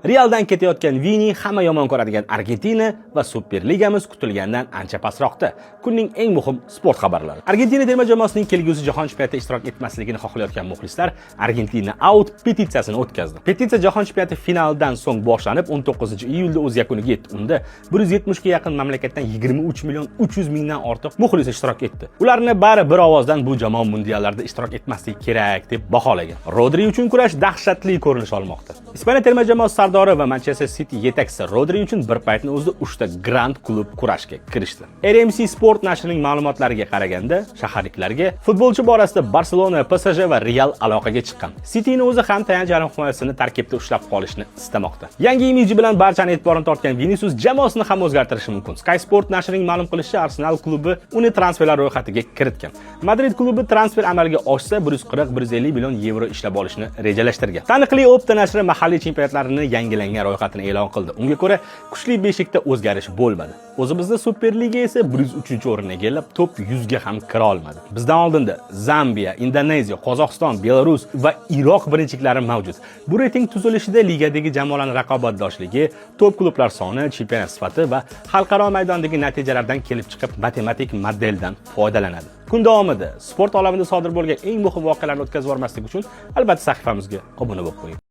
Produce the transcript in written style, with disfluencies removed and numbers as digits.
Realdan ketayotgan Vini, hamma yomon ko'radigan Argentina va Superligamiz kutilgandan ancha pastroqda. Kunning eng muhim sport xabarlari. Argentina terma jamoasining kelgusi jahon chempionatida ishtirok etmasligini xohlayotgan muxlislar "Argentina out" petitsiyasini o'tkazdi. Petitsiya jahon chempionati finalidan so'ng boshlanib, 19-iyulda o'z yakuniga yetdi. Unda 170 ga yaqin mamlakatdan 23 million 300 mingdan ortiq muxlis ishtirok etdi. Ularni bari bir ovozdan bu jamoa mundiallarda ishtirok etmasligi kerak deb baholagan. Rodri uchun kurash dahshatli ko'rinish olmoqda. Ispaniya terma jamoasi sardori va Manchester City yetakchisi Rodri uchun bir paytni o'zida 3 ta grand klub kurashga kirishdi. RMC Sport nashrining ma'lumotlariga qaraganda, shaharliklarga futbolchi borasida Barselona, PSG va Real aloqaga chiqqan. Cityni o'zi ham tayanch yarim himoyasini tarkibda ushlab qolishni istamoqda. Yangi imiji bilan barchani e'tiborini tortgan Vinicius jamoasini ham o'zgartirishi mumkin. Sky Sport nashrining ma'lum qilishicha, Arsenal klubi uni transferlar ro'yxatiga kiritgan. Madrid klubi transfer amalga oshsa 140-150 million yevro ishlab olishni rejalashtirgan. Taniqli Opta nashri mahalliy chempionatlarni yangilangan ro'yxatini e'lon qildi. Unga ko'ra, kuchli beshlikda o'zgarish bo'lmadi. O'zimizda Superliga esa 103-o'rinni egallab, top 100 ga ham kira olmadi. Bizdan oldinda Zambiya, Indoneziya, Qozog'iston, Belarus va Iroq birinchiliklari mavjud. Bu reyting tuzilishida ligadagi jamoalarning raqobatdoshligi, top klublar soni, chempionat sifati va xalqaro maydondagi natijalardan kelib chiqib matematik modeldan foydalanadi. Kun davomida sport olamida sodir bo'lgan eng muhim voqealarni o'tkazib yubormaslik uchun albatta sahifamizga obuna bo'lib qo'ying.